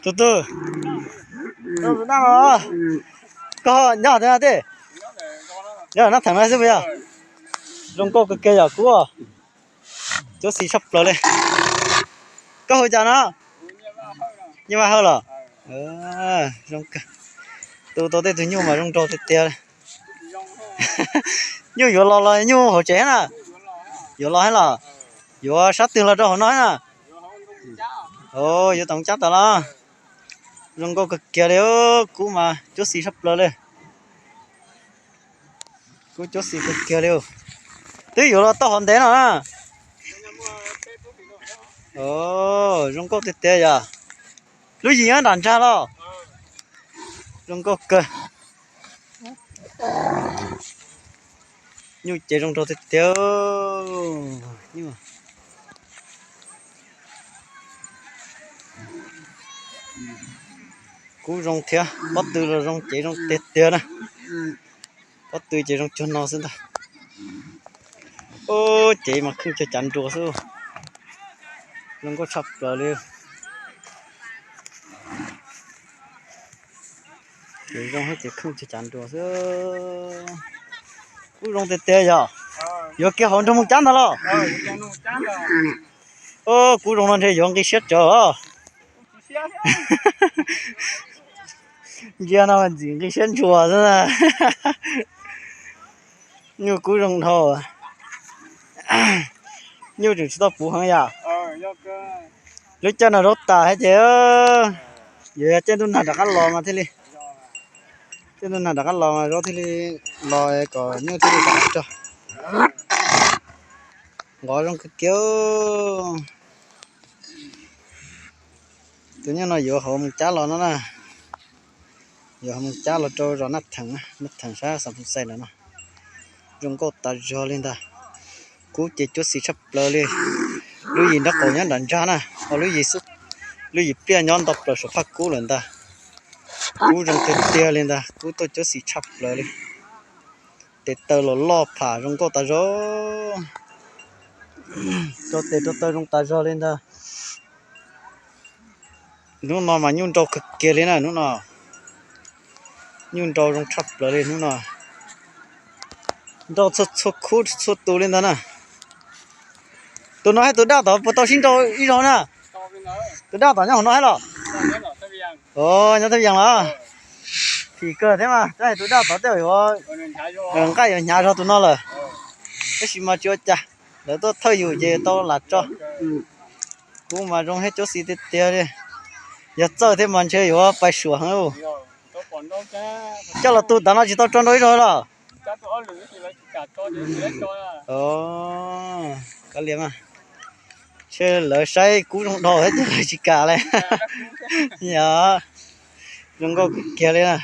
Tus twg? Koj nyob tej, nyob nab theem no xwb puas yog? Zoo nkauj kawg kiag yom Kub. Cuab xis tshaj plaws li. Koj hu cas no? Nyiaj Vaj Hawj los? Zoo kawg. Tu tau tej tug nyuj mas zoo nraug tiag tiag. Nyuj yuav los los nyuj hauv tsev na? Yuav los thiab los? Yuav sab twg los rau hauv no thiab na? Yuav tom cab tod los? Zoo nkauj kawg kiag li. Kub mas cuab xis tshaj plaws li. Kub cuab xis kawg kiag li. Twb yuav los tau hov ntev no na. Zoo nkauj tiag tiag yom. Lub yim nyob nram ntsag los? Zoo nkauj kawg. Nyuj ces zoo nraug tiag tiag. Kub zoo thiab, pob tw los zoo, cev zoo tiag tiag na. Pob tw ces zoo cuag no xwb ntag. Ub, cev mas kheej cuag cav nruas xwb. Zoo nkauj tshaj plaws li. Ces zoo ces kheej cuag cav nruas xwb. Kub zoo tiag tiag yog. Yuav kiag hauv nroog Moos Cab ntag los? Ub, kub zoo no ntshe yuav nqi siab tsawv os. Ntsia no ntxim nqi siab ntsuas xwb na. Nyuj kub zoo dhau. Nyuj tseem tsis tau puv heev yom. Lub caij no zaub tas thiab ces yuav caij ntuj nag rov qab los mas thiaj li, caij ntuj nag rov qab los mas zaub thiaj li los kom nyuj thiaj li rov qab rog. Nqov zoo kawg kiag. Tus nyuj no yuav hauv Moos Cab los no na. Yuav hauv Moos Cab los rau zos Naj Theem, Naj Theem sab Xas Phoos Xais ntawm no. Zoo nkauj tas zog li ntag. Kub ces cuab xis tshaj plaws li. Lub yim nraub qaum nyob nram ntsag na, ho lub yim, lub yim pliaj nyob nto plaws saum phaj kub lawm ntag. Kub zoo tiag tiag li ntag, kub tuaj cuab xis tshaj plaws li. Tes taw los loj pham zoo nkauj tas zog. Rau tes rau taw zoo tas zog li ntag. Hnub no mas nyuj nrau kawg kiag li na hnub no. Nyuj nrau zoo tshaj plaws li hnub no. Nrau txhua txhua khub txhua tus li ntag na. Tus no thiab tus daj tod puas tau sib nrau ib zaug na? Tus daj tod nyob hauv no thiab los? Os, nyob Thaj Yees los? Phim kawg thiab mas, tab sis tus daj tod tej yuav nqaij yuav hnyav zog tus no lawm. Tab sis mas tsis ua cas, lawv tuaj thawj yus ces tau lam tso. Kub mas zoo thiab cuab xis tiag tiag li. Yog txawj thiab mas ntshe yuav pais suam heev. Coj los tu tav no tsis tau tso nrau ib zaug los? Kav liam mas, ntshe lawv saib kub zoo dhau thiab ces lawv tsis kam li. Yog, zoo nkauj kiag li na.